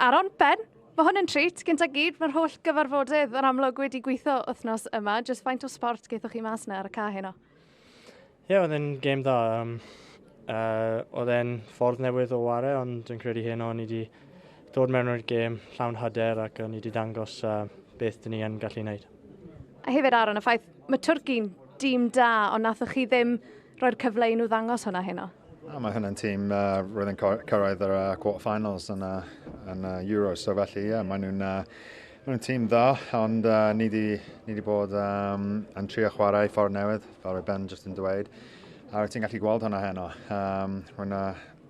Aaron, Ben, mae hwn yn treat, gyntaf gyd, mae'r holl gyfarfodydd yn amlwg wedi gweithio wythnos yma. Just faint o sport gaethoch chi mas yna ar y ca heno? Ie, yeah, oedd e'n gêm dda. Oedd e'n ffordd newydd o ware, ond dwi'n credu heno ni wedi dod mewn o'r gêm llawn hyder ac ni wedi dangos beth dyn ni yn gallu wneud. A hefyd, Aaron, y ffaith, mae Twrci'n dîm da, ond nathoch chi ddim rhoi'r cyfle i nhw ddangos hwnna heno. A mae hynny'n tîm roedd yn cyrraedd yr quarter-finals yn Euro, so felly ie, yeah, maen nhw'n maen nhw'n tîm dda, ond ni di bod yn trio chwarae ffordd newydd, fel roedd Ben just yn dweud. A wyt ti'n gallu gweld hwnna heno. Roedd yna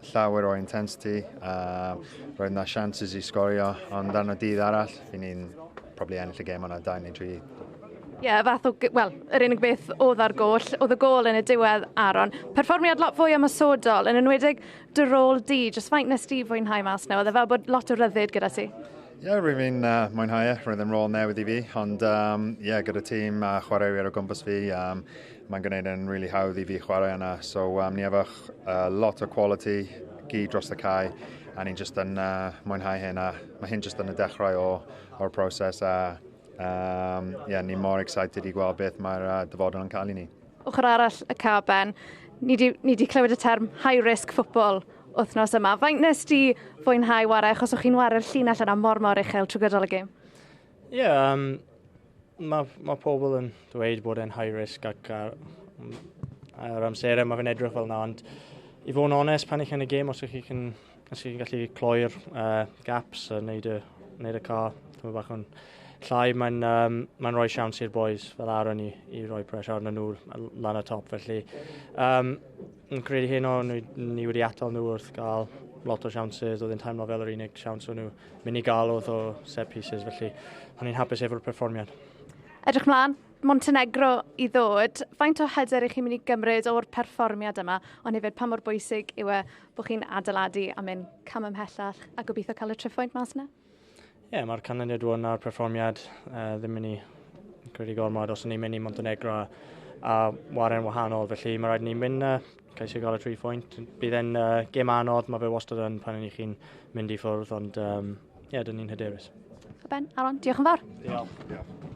llawer o intensity, roedd yna chances i sgorio, ond ar y dydd arall, fi ni'n probably ennill y gêm hwnna 2 neu 3. Ie, yeah, fath o, wel, yr unig beth oedd ar goll, oedd y gol yn y diwedd, Aaron. Perfformiad lot fwy ymosodol, yn enwedig dy rôl di, just faint nes di fwynhau mas na? Oedd e fel bod lot o ryddid gyda ti? Ie, yeah, rwy'n fi'n mwynhau e. Roedd yn rôl newydd i fi, ond yeah, gyda tîm a chwaraewyr o gwmpas fi, mae'n gwneud yn really hawdd i fi chwarae yna. So ni efo lot o quality gyd dros y cae, a ni'n just yn mwynhau hyn, a mae hyn just yn y dechrau o'r proses, a yeah, ni mor excited i gweld beth mae'r dyfodol yn cael i ni. Ochr arall y cae, Ben, ni di clywed y term high risk football wythnos yma. Faint nes di fwynhau ware, achos o'ch chi'n ware'r llinell yna mor mor uchel trwy gydol y gêm? Ie, yeah, mae pobl yn dweud bod e'n high risk ac ar amserau mae fe'n edrych fel yna, ond i fod yn onest, pan i chi'n y gêm, os chi'n gallu cloi'r gaps a wneud y cae, bach yn llai, mae'n mae rhoi siawns i'r boys fel Aaron i roi pressure arno nhw lan y top. Felly, yn credu hyn o, ni wedi atal nhw wrth gael lot o chances, oedd yn teimlo fel yr unig siawns o'n nhw mynd i gael oedd o set pieces, felly o'n i'n hapus efo'r perfformiad. Edrych mlaen, Montenegro i ddod, faint o hyder i chi'n mynd i gymryd o'r perfformiad yma, ond hefyd pa mor bwysig yw e bod chi'n adeiladu a mynd cam ymhellach a gobeithio cael y triphwynt mas yna? Ie, yeah, mae'r canlyniad rwan a'r perfformiad ddim mynd i credu gormod os ni'n mynd i Montenegro a ware'n wahanol, felly mae rhaid ni mynd ceisio gael y 3 pwynt. Bydd e'n gêm anodd, mae fe wastad yn pan ydych chi'n mynd i ffwrdd, ond ie, yeah, dyn ni'n hyderus. Ben, Aaron, diolch yn fawr. Diolch. Diolch.